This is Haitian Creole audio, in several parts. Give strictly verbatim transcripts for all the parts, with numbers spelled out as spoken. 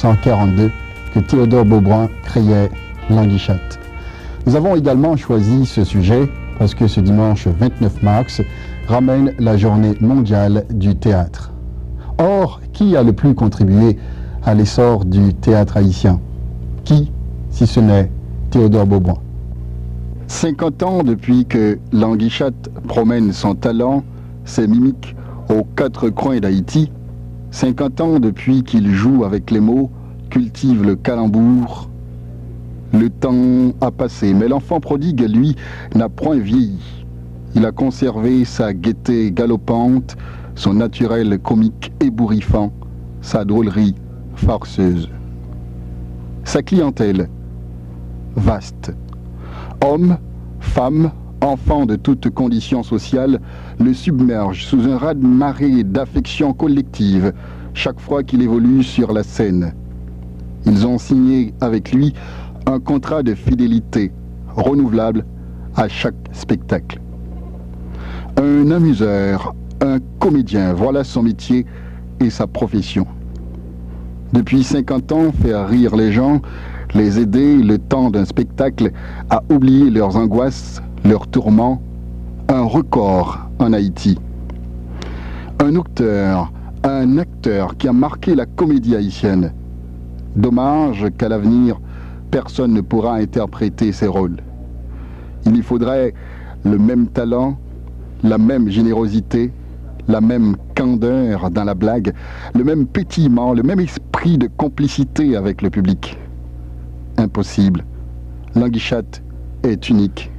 cent quarante-deux que Théodore Beaubrun créait Languichat. Nous avons également choisi ce sujet parce que ce dimanche vingt-neuf mars ramène la journée mondiale du théâtre. Or, qui a le plus contribué à l'essor du théâtre haïtien ? Qui, si ce n'est Théodore Beaubrun ? Cinquante ans depuis que Languichat promène son talent, ses mimiques aux quatre coins d'Haïti, cinquante ans depuis qu'il joue avec les mots, cultive le calembour. Le temps a passé, mais l'enfant prodigue, lui, n'a point vieilli. Il a conservé sa gaieté galopante, son naturel comique ébouriffant, sa drôlerie farceuse. Sa clientèle, vaste. Hommes, femmes, enfants de toute condition sociale le submergent sous un raz-de-marée d'affection collective chaque fois qu'il évolue sur la scène. Ils ont signé avec lui un contrat de fidélité renouvelable à chaque spectacle. Un amuseur, un comédien, voilà son métier et sa profession. Depuis cinquante ans, faire rire les gens, les aider le temps d'un spectacle à oublier leurs angoisses, leurs tourments, un record en Haïti. Un auteur, un acteur qui a marqué la comédie haïtienne. Dommage qu'à l'avenir, personne ne pourra interpréter ses rôles. Il lui faudrait le même talent, la même générosité, la même candeur dans la blague, le même pétillement, le même esprit de complicité avec le public. Impossible. Languichat est unique,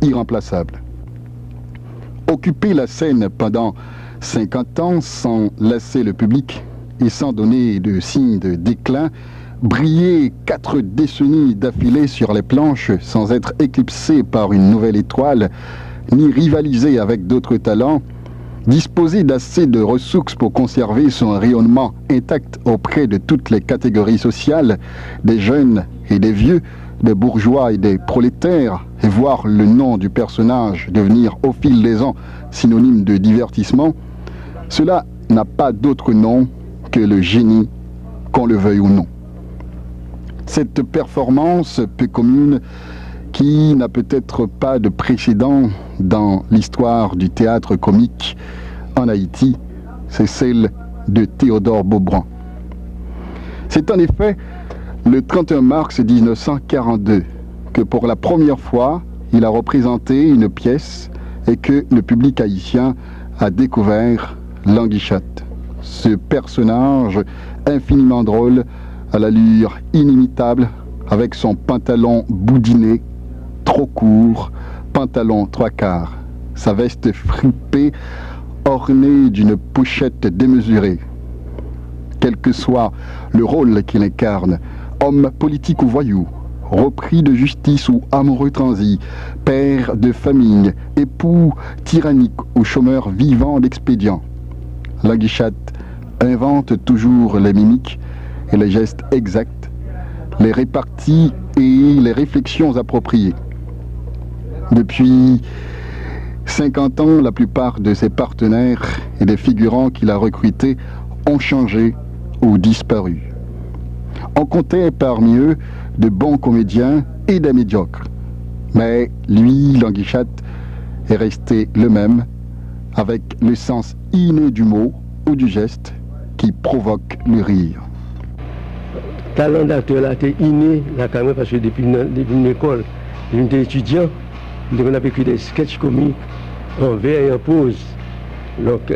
irremplaçable. Occuper la scène pendant cinquante ans sans lasser le public et sans donner de signe de déclin, briller quatre décennies d'affilée sur les planches sans être éclipsé par une nouvelle étoile, ni rivaliser avec d'autres talents, disposer d'assez de ressources pour conserver son rayonnement intact auprès de toutes les catégories sociales, des jeunes et des vieux, des bourgeois et des prolétaires, et voir le nom du personnage devenir au fil des ans synonyme de divertissement, cela n'a pas d'autre nom que le génie, qu'on le veuille ou non. Cette performance peu commune, qui n'a peut-être pas de précédent dans l'histoire du théâtre comique en Haïti, c'est celle de Théodore Beaubrun. C'est en effet le trente et un mars dix-neuf cent quarante-deux que pour la première fois, il a représenté une pièce et que le public haïtien a découvert Languichat, ce personnage infiniment drôle, à l'allure inimitable, avec son pantalon boudiné, trop court, pantalon trois quarts, sa veste fripée, ornée d'une pochette démesurée. Quel que soit le rôle qu'il incarne, homme politique ou voyou, repris de justice ou amoureux transi, père de famille, époux tyrannique ou chômeur vivant d'expédients, Languichat invente toujours les mimiques et les gestes exacts, les réparties et les réflexions appropriées. Depuis cinquante ans, la plupart de ses partenaires et des figurants qu'il a recrutés ont changé ou disparu. On comptait parmi eux de bons comédiens et des médiocres. Mais lui, Languichat, est resté le même, avec le sens inné du mot ou du geste qui provoque le rire. Talan daktè la te ine lakay mwen paske depi nan, depi m lekòl, depi m te etidyan, m te konn ap ekri de sketch komik an vè e an pwoz. Donk,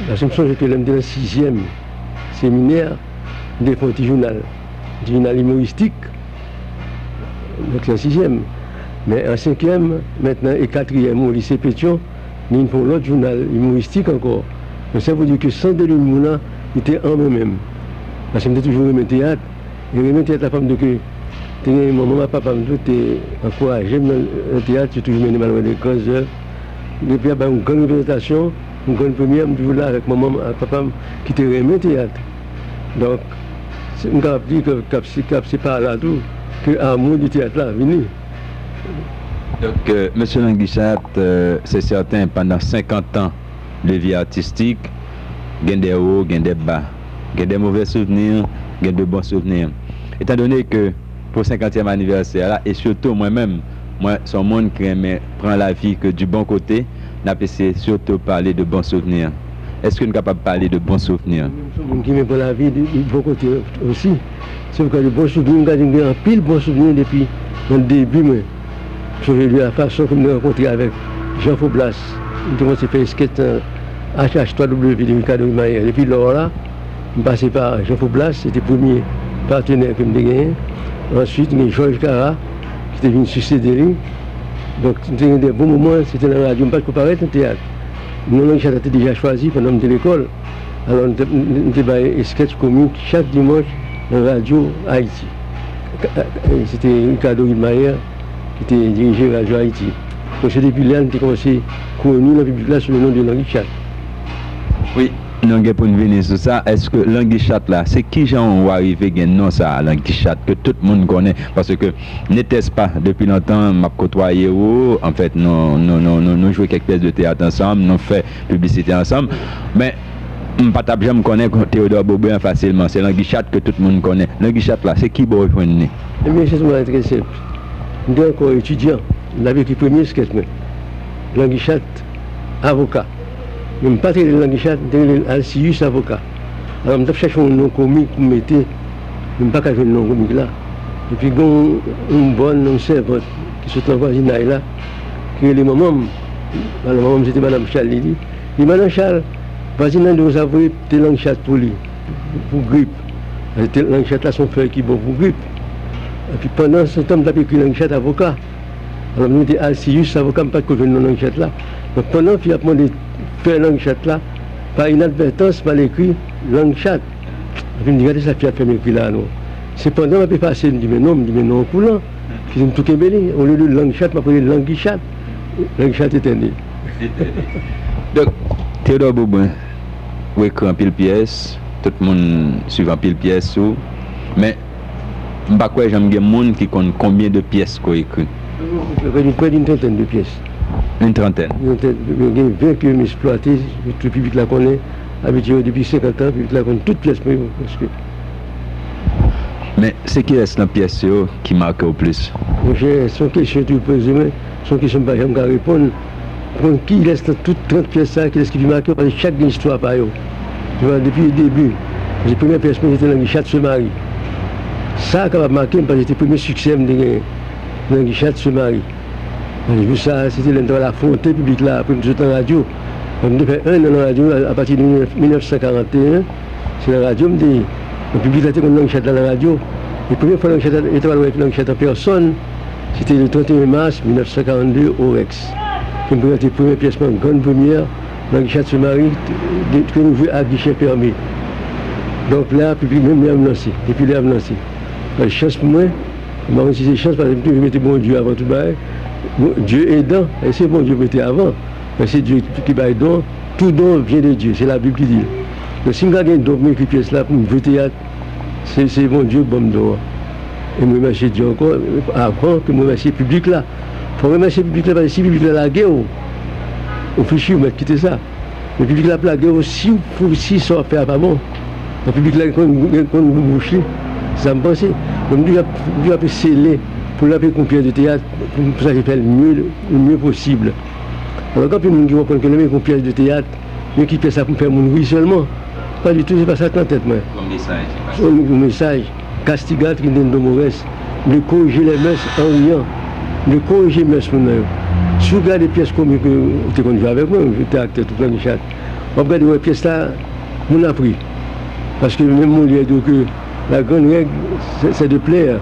paske m sonje ke lè m te nan sizyèm seminè, m te fè yon ti jounal, yon ti jounal imoristik. Donk, se an sizyèm. Men an senkyèm, mentnan, e katriyèm, o lise Petyon, nou vin fè yon lòt jounal imoristik ankò. Men sa pou di ke sans de l'humour la, li te an mwen menm. Paske m te toujou renmen teyat. E renmen teyat la fè m di ke te gen manman m ak papa m tou te ankouraje m nan, nan teyat, yo toujou mennen m al wè de gran zèv. Depi y ap bay yon grann reprezantasyon, yon grann premyè, m toujou la avèk manman m ak papa m ki te renmen teyat. Donk, se, m kapab di ke, k ap, se, k ap, se pa la tou ke amou de teyat la vini. Donk, euh, Mesye Languichat, euh, se sèten, pandan senkant an de vi atistik, gen de wo, gen de ba, gen de movè souvni, Gen de bon souvni. Etandone ke pou senkantyèm anivèsè la, e sitou mwen menm, mwen se yon moun ki renmen pran lavi ke du bon côté, n ap eseye sitou pale de bon souvni. Èske n kapab pale de bon souvni? Mwen menm se yon moun ki renmen pran lavi de, de bon kote osi. Se pou ka de bon souvni, m ka di m gen anpil bon souvni depi nan debi mwen. M sonje de la fason ke m te rankontre avèk Jean Faublas. M te kòmanse fè eskèt nan H H twa W de Ricardo Wilmayer. Depi lò a, m pase pa Jean Faublas, se te premye patenè ke m te genyen. Answit, m gen Georges Cara, ki te vin sisede li. Donk, m te gen de bon moman, se te nan radyo, m pa t ko parèt nan teyat. Non, Langi Chat la te deja chwazi pandan m te lekòl. Alò, m te, m te bay eskèt komik chak dimanch nan radyo Ayiti. Ka-, e, se te Ricardo Wilmayer ki te dirije Radyo Ayiti. Donk, se depi lè a m te kòmanse koni nan piblik la sou le non de Langi Chat. Wi, nou gen pou n vini sou sa. Èske Langi Chat la, se kijan w arive gen non sa a, Langi Chat, ke tout moun konnen? Paske, n'était-ce pas, depi lontan, m ap kotwaye ou. Anfèt, nou, nou, nou, nou, nou jwe kèk pyès de teyat ansanm, nou fè piblisite ansanm. Men, m pa t ap janm konnen Théodore Beaubrun fasilman. Se Langi Chat ke tout moun konnen. Langi Chat la, se ki bò w jwenn li? Ebyen, se yon bagay trè senp. M te ankò etidyan, m t ap ekri premye eskèt mwen. Langi Chat, avoka. Men m pa t rele l Langi Chat, m te rele l Alcius avoka. Alò, m t ap chèche yon non komik pou m mete, men m pa ka jwenn non komik la. Epi gen yon, yon bòn, yon sèvant ki sot nan vwazinay la, ki rele manman m. Alò, manman m, se te madanm Chal, li di, li, "Madanm Chal, vwazin nan di w sa vre, te Langi Chat pou li, pou grip." Te Langi Chat la, se yon flè ki bon pou grip. Epi pandan se tan, m t ap ekri Langi Chat avoka. Alò, m te Alcius avoka, m pa t ko jwenn non Langi Chat la. Donk, pandan fi a ap mande fè Langi Chat la, pa inadvètans, m al ekri Langi Chat. Epi m di, "Gade sa fi a ap fè m ekri la a non." Se pandan m ap efase, m di, "Men non," m di, "men non an koulan." Ki di m tou kenbe li. Olye de Langi Chat, m ap rele Langi Chat. Langi Chat etène. Donk, Théodore Beaubrun, ou ekri anpil pyès, tout moun swiv anpil pyès ou, men m pa kwè janm gen moun ki konn konbyen de pyès ke w ekri. Prè d'une, prè d'une trentaine de pyès. Une trentaine. Une trentaine. Gen ven ke m eksplwate, ke piblik la konnen, abitye yo depi senkant an, piblik la konn tout pyès mwen yo, prèske. Men, se kilès nan pyès yo ki make w plis? Monchè, se yon kesyon tou poze mwen, se yon kesyon m pa janm ka reponn. Bon, kilès nan tout trant pyès sa a, kilès ki pi make w? Paske chak gen istwa pa yo. Depi, depi debi. Paske premyè pyès mwen, se te Langi Chat se mari. Sa kapab make m, paske se te premye siksè m te genyen. Langi Chat se mari. Jou sa a, se te lè m t al afwonte piblik la, apre m te sot nan radyo. Donk, m te fè en an nan radyo, a, apati de mil nèf san karanteyen, se nan radyo m te ye. Donk, piblik la te konn Langi Chat la nan radyo. E premye fwa Langi Chat la, yo te pral wè Langi Chat an pèsòn, se te le trant et un mars mil nèf san karannde, o Rex, ke m prezante premye pyès mwen, Grann Premyè, Langi Chat se mari, ke nou jwe a guichet fermé. Donk, la, piblik, menm lè a m lanse, depi lè a m lanse. Chans pou mwen, m pa konn si se chans, paske m toujou mete Bondye avan tout bagay. Bon, Dieu aidant, e se Bondye m mete avan. Men se Dye ki bay don. Tout don vient de Dieu, se Labib ki di l. Men si m ka gen don pou m ekri pyès la, pou m jwe teyat, se, se Bondye k ban m don an. E m remèsye Dye ankò, avan ke m remèsye piblik la. Fò w remèsye piblik la, paske si piblik la lage w, ou fichi, ou mèt kite sa. Men piblik la ap lage w si, pou, si sa w ap fè a pa bon. Donk, piblik la konn, konn bout bouch li, se sa m panse. Donk, m toujou ap, toujou ap eseye pou l ap ekri yon pyès de teyat, pou, pou sa fè l mye, le mye posib. Alò, gen anpil moun ki konprann ke lè m ekri yon pyès de teyat, m ekri pyès la pou m fè moun ri sèlman. Pa ditou, se pa sa k nan tèt mwen. Yon mesaj ki pase. Yon, yon mesaj. Castigat ridendo mores. M vle korije les mœurs en riant. M vle korije mès moun nan yo. Si w gade pyès komik, ou te konn jwe avèk mwen, ou te aktè tout Langi Chat. W ap gade, wè pyès la, moun ap ri. Paske menm Molière di w ke la grande règle, c'est, c'est de plaire.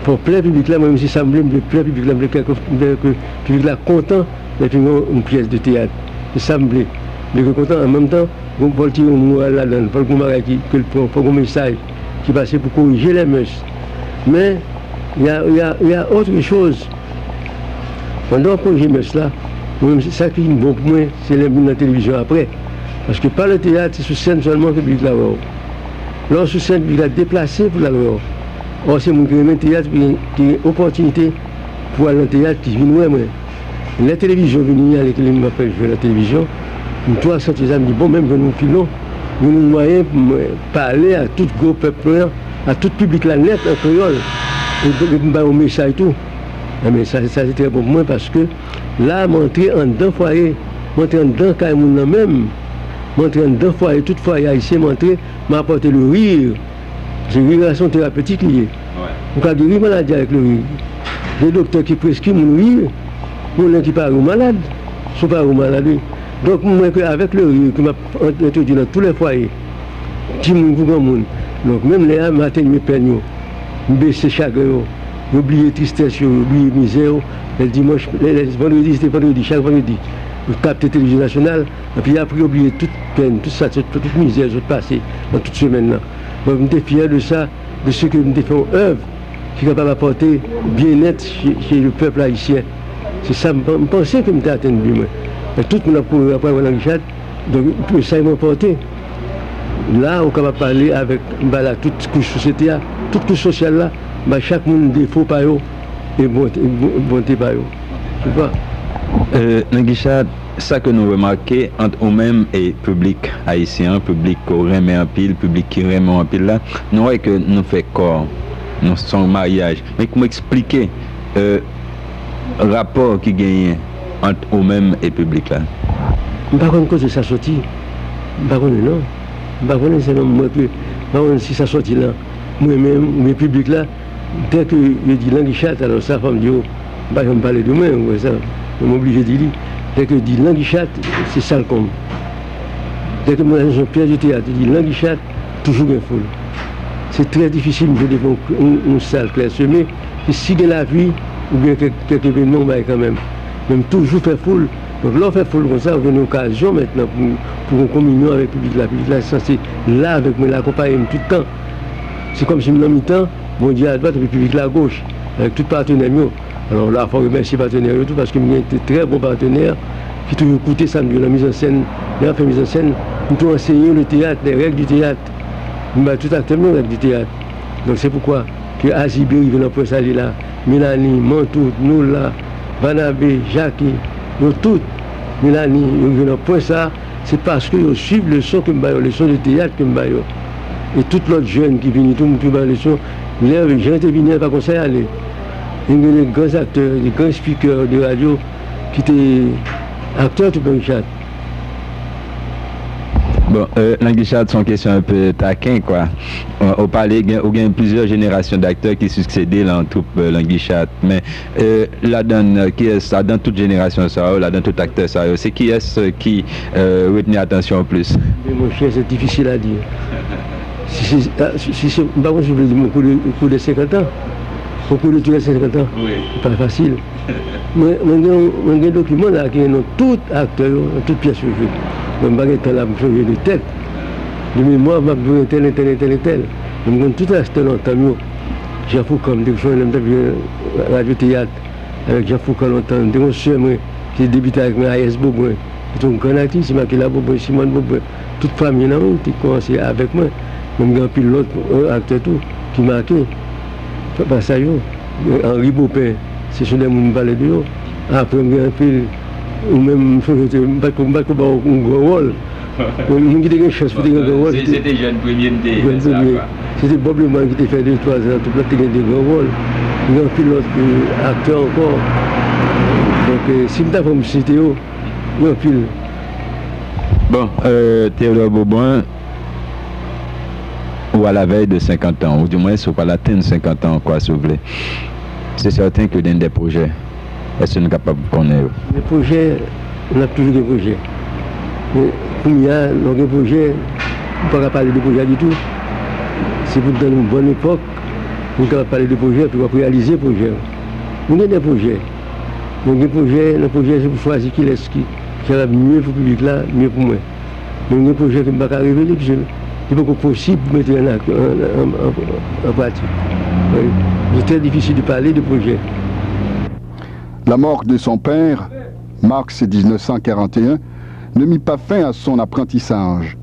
Fò w plè piblik la, mwen menm se sa m vle, m vle plè piblik la, m vle kè, m vle ke piblik la kontan lè fin yon, yon pyès de teyat. Se sa m vle. M vle ke kontan, an menm tan, fò l tire yon moral ladan l, fò l gen yon bagay ki, ke l pran, fò l gen yon mesaj ki pase pou korije les mœurs. Men, y a, y a, y a autre chose. Pandan w ap korije mès la, mwen menm, sa ki bon pou mwen, se lè m vin nan televizyon apre. Paske pa le teyat, se sou sèn sèlman ke piblik la wè w. Lè w sou sèn, piblik la deplase pou l al wè w. Ò, se moun ki renmen teyat, ki, ki gen opòtinite pou al nan teyat, ki vin wè mwen. Lè televizyon vini, alè ke m ap fè jwèt nan televizyon, m tou ap santi sa, m di, bon, men m jwenn yon filon. Jwenn yon mwayen pou mwen pale ak tout gwo pèp mwen an, ak tout piblik la nèt an kreyòl. E pou, pou m ba yo mesaj tou. Enben, sa, sa se trè bon pou mwen paske la, mwen antre anndan fwaye, mwen antre anndan kay moun nan menm, mwen antre anndan fwaye, tout fwaye ayisyen, mwen antre, mwen apòte le rir. Paske rir la, se yon terapetik li ye. Ou ka geri maladi avèk le rir. Gen doktè ki preskri moun rir, moun nan ki pare w malad, si w pare w malad, wi. Donk, mwen kwè avèk le rir ke m ap entwodui nan tou lè fwaye, timoun kou granmoun. Donk, menm lè a, m atenyye pèn yo, m bese chagren yo, yo bliye tristès yo, yo bliye mizè yo. Lè dimanch, lè, lè vandredi, se te vandredi, chak vandredi, yo kapte televizyon nasyonal, epi apre yo bliye tout pèn, tout sa, tout, tout mizè yo sot pase nan tout semèn nan. Donk, m te fyè de sa, de se ke m te fè yon èv ki kapab apòte byennèt chez, chez le peuple haïtien. Se sa m, m panse ke m te atenn bi mwen. Men tout moun ap kouri apre wè Langi Chat, donk, mesaj mwen pòte. La, ou kapab pale avèk, m pale ak tout kouch sosyete a, tout kouch sosyal la, m bay chak moun defo pa yo e bonte, bon, bonte pa yo. Ou konprann? Euh, Langi Chat, sa ke nou remake ant ou menm e piblik ayisyen an, piblik ke w renmen anpil, piblik ki renmen w anpil la, nou wè ke nou fè kò, nou se yon maryaj. Men kòman eksplike, euh, rapò ki genyen ant ou menm e piblik la? M pa konn kote sa soti. M pa konnen non. M pa konnen, se nan mwen ke, m pa konn si sa soti nan mwen menm oubyen piblik la. Dèke yo di Langi Chat, alò sa fò m di yo, m pa janm pale de mwen, ou wè sa. Men m oblije di li. Dèke yo di Langi Chat, se sal konb. Dèke mwen se yon pyès de teyat, yo di Langi Chat, toujou gen foul. Se trè difisil, m jwe devan yon, yon, yon sal klèseme, ke si gen lapli, oubyen kèk, kèk evènman, ou bay kanmenm. Men m toujou fè foul. Donk, lè w fè foul konsa, ou gen yon okazyon mentnan pou, pou yon kominyon avèk piblik la. Piblik la sanse la avèk mwen, la akonpaye m tout tan. Se kòmsi m nan mitan, Bondye adwat, epi piblik la agoch, avèk tout patnè m yo. Alò, la, fò m remèsye patnè yo tou, paske m gen de trè bon patnè ki toujou koute sa m di yo nan mizansèn, lè n ap fè mizansèn, m tou anseye yo le teyat, les règles du théâtre. M bay tout aktè m yo règ di teyat. Donk, se poukwa ke Azibe rive nan pwen sa li la, Melanie, Mantoute, Nola, Vanabe, Jackie, yo tout, Melanie, yo rive nan pwen sa, se paske yo swiv leson ke m ba yo, leson de teyat ke m ba yo. E tout lòt jèn ki vini tou, m tou ba yo leson. Lè jan te vini an, pa konsa y ale. E gen de gran aktè, de gran spikè de radyo ki te aktè tou, Blanchard. Bon, euh, Langi Chat, se yon kesyon enpe taken, kwa. Euh, ou pale, gen, ou gen plizyè jenerasyon d'aktè ki siksede lan twoup, euh, Langi Chat. Men, euh, ladan, euh, kiyès, ladan tout jenerasyon sa yo, ladan tout aktè sa yo, se kiyès, euh, ki, euh, retni atansyon w plis? Men monchè, se difisil a di. Si, si, ah, si, si, si, m pa konn si w vle di m au cours de, au cours de senkant an. Au cours de tous les cinquante ans. Wi. Se pa fasil. Mwen, mwen gen, mwen gen dokiman la ki gen non tout aktè yo, nan tout pyès yo jwe. Mwen m pa gen tan la pou m sonje de tèt. De memwa, m ap jwe entèl, entèl, entèl, entèl. Men m konn tout aktè lontan m yo. Jean Foucan, m te jwenn lè m t ap jwe radyo teyat avèk Jean Foucan lontan. M te gen yon sè mwen ki te debite avèk mwen, Ayès Beaubrun. Se te yon grann aktris, se Makela Beaubrun, Simone Beaubrun. Tout fanmi nan wi te kòmanse avèk mwen. Men m gen anpil lòt, euh, aktè tou ki make pa, pa sa yo. Henri Beaupin, se sou de moun m pale de yo. Apre m gen anpil, ou menm m sonje te, m pa t ko, m pa t ko ba w yon gran wòl. Men moun ki te gen chans pou te gen gran wòl, se, se te jèn premye m te ye, jèn premye. Se te Bob Lemoine ki te fè de twa zan, tout lòt te gen de gran wòl. M gen anpil lòt, euh, aktè ankò. Donk, euh, si m ta fè m site yo, gen anpil. Bon, euh, Théodore Beaubrun, ou à la veille de cinquante ans, ou du moins, ou pral atenn senkant an ankò, si w vle. Se sèten ke w gen de pwojè. Èske nou kapab konnen yo? Gen pwojè, n ap toujou gen pwojè. Men kounye a, lè w gen pwojè, ou pa ka pale de pwojè a ditou. Se pou tann yon bòn epòk, pou n kapab pale de pwojè, pou w ap reyalize pwojè yo. Nou gen de pwojè. Nou gen pwojè, nan pwojè, se pou chwazi kilès ki, ki kapab mye pou piblik la, mye pou mwen. Men gen pwojè ke m pa ka revele, piske li poko posib pou mete an ak-, an, an, an, an pratik. Wi. Se trè difisil de pale de pwojè. La mort de son père, mars dix-neuf cent quarante et un, ne mit pas fin à son apprentissage.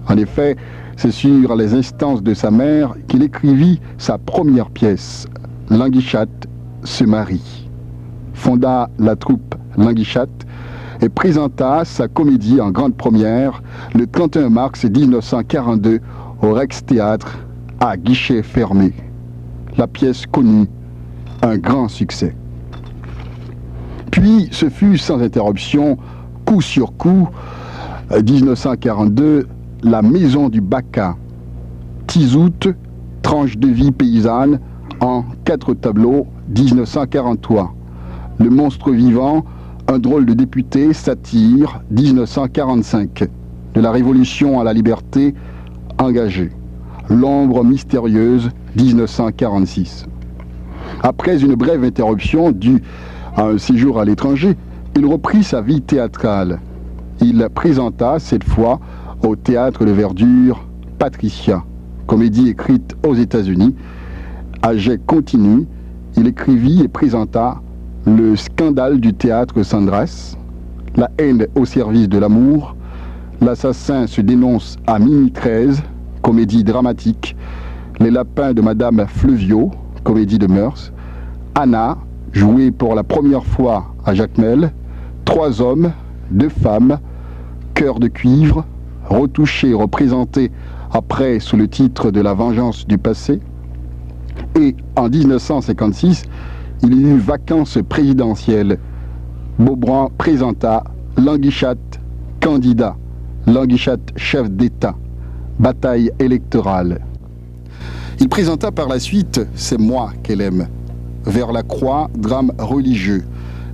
En effet, c'est sur les instances de sa mère qu'il écrivit sa première pièce, Languichat se marie. Fonda la troupe Languichat, et présenta sa comédie en grande première le trente et un mars dix-neuf cent quarante-deux au Rex Théâtre à guichet fermé. La pièce connut un grand succès. Puis, ce fut sans interruption, coup sur coup, dix-neuf cent quarante-deux, La Maison du Baka, Tizout, Tranche de vie paysanne en quatre tableaux, dix-neuf cent quarante-trois. Le monstre vivant, Un drôle de député, satire, dix-neuf cent quarante-cinq. De la Révolution à la liberté, engagé. L'ombre mystérieuse, dix-neuf cent quarante-six. Après une brève interruption due à un séjour à l'étranger, il reprit sa vie théâtrale. Il présenta cette fois au Théâtre de Verdure Patricia, comédie écrite aux États-Unis. À jet continu, il écrivit et présenta Le scandale du théâtre Sandras, La haine au service de l'amour, L'assassin se dénonce à minuit treize, comédie dramatique, Les lapins de Madame Fleuvio, comédie de mœurs, Anna, jouée pour la première fois à Jacmel, Trois hommes, deux femmes, Cœur de cuivre, retouché, représenté après sous le titre de La vengeance du passé. Et en dix-neuf cent cinquante-six, il y eut vacances présidentielles. Beaubrun présenta Languichat candidat, Languichat chef d'État, bataille électorale. Il présenta par la suite C'est moi qu'elle aime, Vers la croix, drame religieux,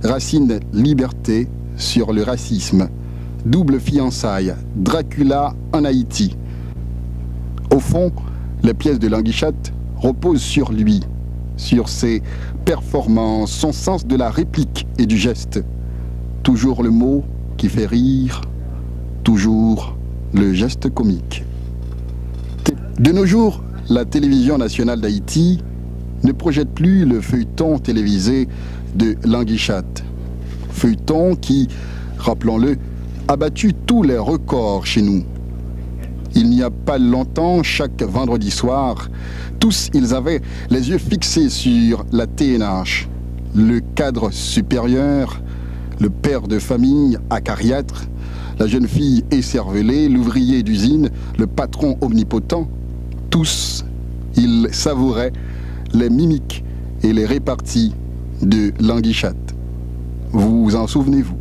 Racine, liberté, sur le racisme, Double fiançailles, Dracula en Haïti. Au fond, les pièces de Languichat reposent sur lui, sur ses performances, son sens de la réplique et du geste. Toujours le mot qui fait rire, toujours le geste comique. De nos jours, la télévision nationale d'Haïti ne projette plus le feuilleton télévisé de Languichat. Feuilleton qui, rappelons-le, a battu tous les records chez nous. Il n'y a pas longtemps, chaque vendredi soir, tous ils avaient les yeux fixés sur la T N H, le cadre supérieur, le père de famille acariâtre, la jeune fille écervelée, l'ouvrier d'usine, le patron omnipotent. Tous, ils savouraient les mimiques et les reparties de Languichat. Vous vous en souvenez-vous ?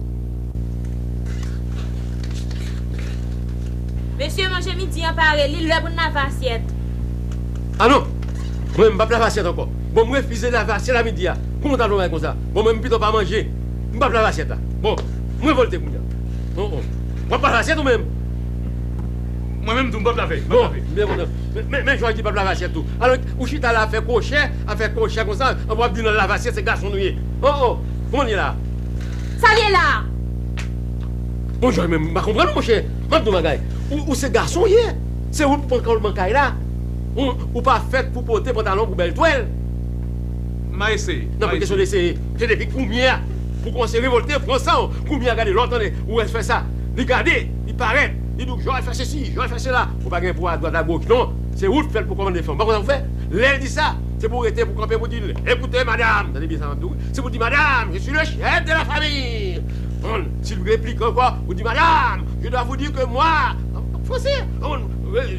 Mesye, manje midi an pare, li lè pou n lave asyèt. A non! Mwen, m p ap lave asyèt ankò. Bon, m refize lave asyèt a midi a. Kòman w ta vle yon bagay konsa? Bon, mwen, m pito pa manje. M p ap lave asyèt la. Bon, m revòlte kounye a. Oh, oh. W ap lave asyèt ou menm? Mwen menm tou, m p ap lave. M p ap lave. Bon, byen kontan. Men, men, men Jòj di l p ap lave asyèt tou. Alò, ou chita la ap fè kwochè, ap fè kwochè konsa, anpi w ap di n al lave asyèt, se gason nou ye. Oh, oh. Kòman n ye la a? Sa l ye la a? Bon, Jòj, men m pa konprann ou, monchè. M ap di w yon bagay. Ou, ou se gason w ye. Se ou k pran kòlman kay la. Ou, ou pa fèt pou pote pantalon pou bèl twèl. M a eseye. Non, pa kesyon de eseye. Se depi kounye a pou w kòmanse revòlte, pran san w. Kounye a gade lè w tande, ou wè l fè sa. Li gade, li parèt, li di w, Jòj fè sesi, Jòj fè sela. Ou pa gen pou adwat agoch, non. Se ou k fèt pou kòmande fanm. Ou pa konn sa pou w fè? Lè l di sa, se pou w rete, pou w kanpe, pou w di l, Écoutez, madame, tande byen sa m ap di w, se pou w di, Madame, je suis le chef de la famille. Bon, si l replike ankò, ou di, Madame, je dois vous dire que moi, an fransè, bon,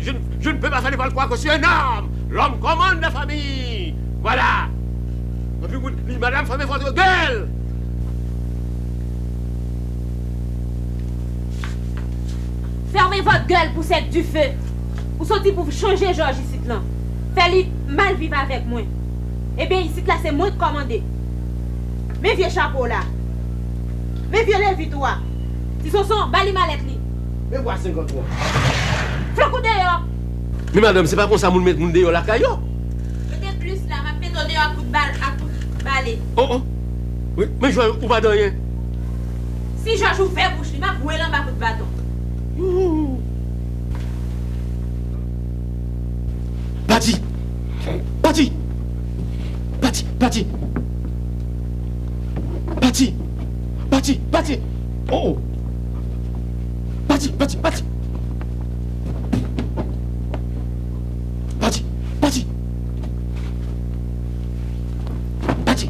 je, je ne peux pas faire n'importe quoi que je suis un homme. L'homme commande la famille. Voilà. Anpi, ou di, Madame, fermez votre gueule. Fermez votre gueule, poussette du feu. Ou soti pou chanje Jòj isit lan. Fè li mal viv avèk mwen. Ebyen, isit la se mwen k kòmande. Men vye chapo w la. Men vye levit ou a. Ti Sonson, ba li malèt li. Men bwa senkant ou an. Flank ou deyò. Men madanm, se pa konsa moun met moun deyò lakay yo. Mete plis la, m ap mete w deyò ak kout bal, ak kout bale. Oh, oh. Wi, men Jòj, ou pa di anyen. Si Jòj ouvè bouch li, m ap bwè l anba kout baton. Pati! Pati! Pati! Pati! Pati! Pati! Pati! Oh! Pati! Pati! Pati! Pati! Pati! Pati!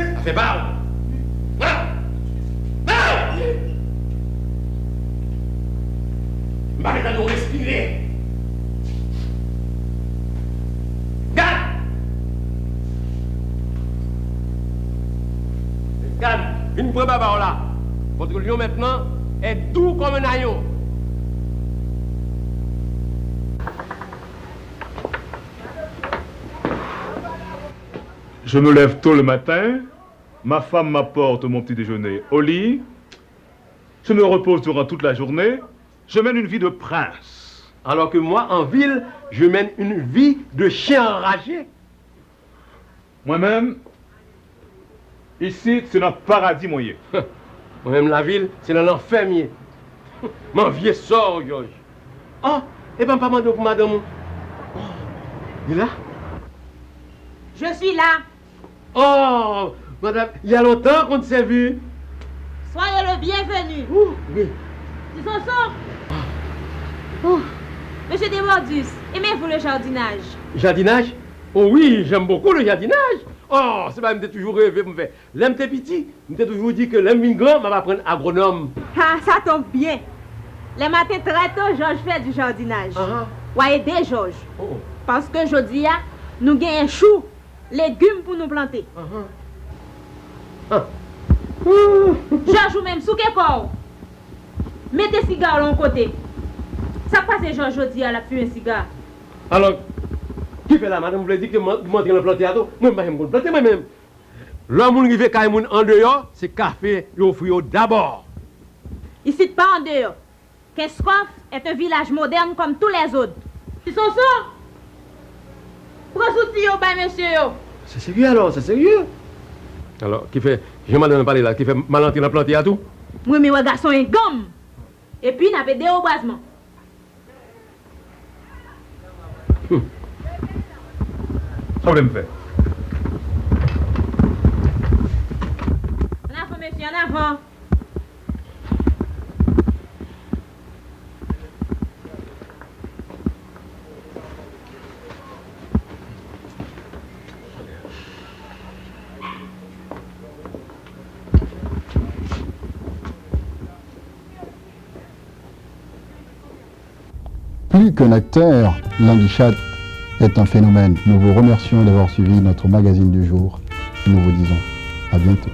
Afè pa w. Nan! Nan! M pa ka tande w respire. Gad! Gad, vin pran baba w la. Votre lion maintenant est doux comme un agneau. Je me lève tôt le matin, ma femme m'apporte mon petit déjeuner au lit, je me repose durant toute la journée, je mène une vie de prince. Alors que moi, en ville, je mène une vie de chien enragé. Mwen menm, isit se nan paradi mwen ye. Mwen menm lavil, se nan lanfè m ye. M anvye sò w, Jòj. Oh, epa m pa mande w pou madanm ou. Oh, li la? Je suis là. Oh, madame, il y a longtemps qu'on ne s'est vu. Soyez le bienvenu. Ouh, wi. Ti Sonson. Ouh. Monsieur Desbordus, aimez-vous le jardinage? Jardinaj? Oh wi, j'aime beaucoup le jardinaj. Oh, se bagay m te toujou reve pou m fè. Lè m te piti, m te toujou di ke lè m vin gran, m ap aprann agwonòm. Ha, ça tombe bien. Le matin très tôt, Georges fait du jardinage. Ahan. W a ede Georges. Oh, oh. Paske jodi a, nou genyen chou, legim pou nou plante. Ahan. Ah. Georges, ou menm, souke kò w. Mete siga w lan yon kote. Sa k pase Georges jodi a, l ap fimen siga? Alò, ki fè la, madanm vle di ke m, m antre nan plante a tou? Mwen, m pa janm konn plante, mwen menm. Lè moun rive kay moun andeyò, se kafe yo ofri yo dabò. Isit pa andeyò. Kenskòf est un village moderne comme tous les autres. Ti Sonson, pran zouti yo bay mesye yo. Se serye alò, se serye. Alò, ki fè, jan madanm nan pale la, ki fè m al antre nan plante a tou? M renmen wè gason enganm. Epi n ap ede obwazman. Hmm. Sa w vle m fè? An avan, mesye, an avan. Plus qu'un acteur, Languichat est un phénomène. Nous vous remercions d'avoir suivi notre magazine du jour. Nous vous disons à bientôt.